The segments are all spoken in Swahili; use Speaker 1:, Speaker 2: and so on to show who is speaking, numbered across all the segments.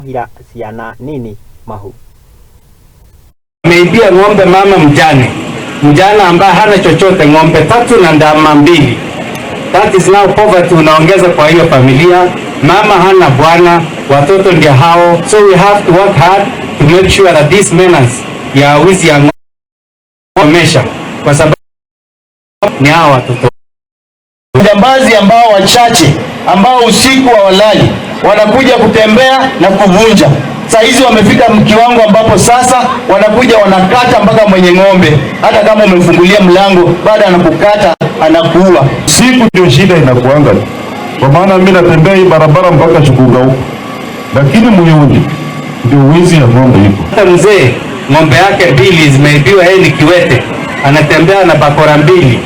Speaker 1: Kũhira ciana nini mahu.
Speaker 2: Ameibia ng'ombe mama mjane, mjane ambaye hana chochote, ng'ombe tatu na ndama mbili. That is now poverty unaongeza kwa hiyo familia. Mama hana bwana, watoto ndio hao. So we have to work hard to make sure that this menace ya wizi ya ng'ombe mesha, kwa sababu ni hao watoto.
Speaker 3: Jambazi ambao wachache ambao usiku hawalali wanakuja kutembea na kuvunja. Saa hizi wamefika kiwango ambapo sasa wanakuja wanakata mpaka mwenye ng'ombe, hata kama umemfungulia mlango bado anakukata, anakuua.
Speaker 4: Siku ndio shida inakuanga, kwa maana mimi natembea hii barabara mpaka Chukunga huko, lakini Muyuni ndio wizi ya ng'ombe iko.
Speaker 2: Hata mzee ng'ombe yake mbili zimeibiwa, yeye ni kiwete, anatembea na bakora mbili.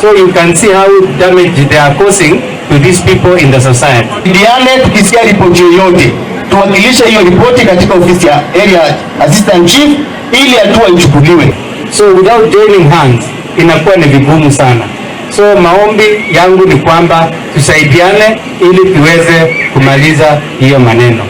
Speaker 2: So you can see how damage they are causing to these people in the society.
Speaker 3: Ndiane, tukisikia ripoti yoyote tuwakilishe hiyo ripoti katika ofisi ya area assistant chief ili hatua ichukuliwe.
Speaker 2: So without joining hands inakuwa ni vigumu sana. So maombi yangu ni kwamba tusaidiane ili tuweze kumaliza hiyo maneno.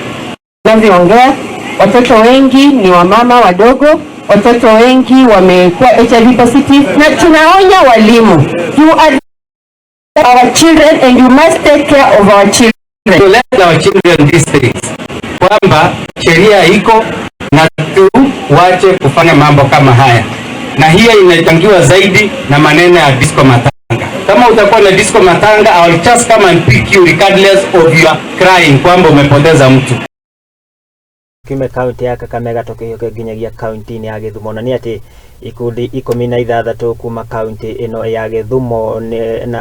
Speaker 5: Tunavyoongea, watoto wengi ni wamama wadogo, watoto wengi wamekuwa HIV positive, na tunaonya walimu, you are our children and you must take care of our children.
Speaker 2: To let our children these things, kwamba sheria iko na tuwache kufanya mambo kama haya, na hiyo inachangiwa zaidi na maneno ya disco matanga. Kama utakuwa na disco matanga, I will just come and pick you regardless of your crying kwamba umepoteza mtu.
Speaker 1: Kiume kaunti ya Kakamega tũkĩhĩũke nginyagia kaunti-inĩ ya Gĩthumo, na nĩ atĩ ikundi 16 kuma kaunti ĩno ya Gĩthumo na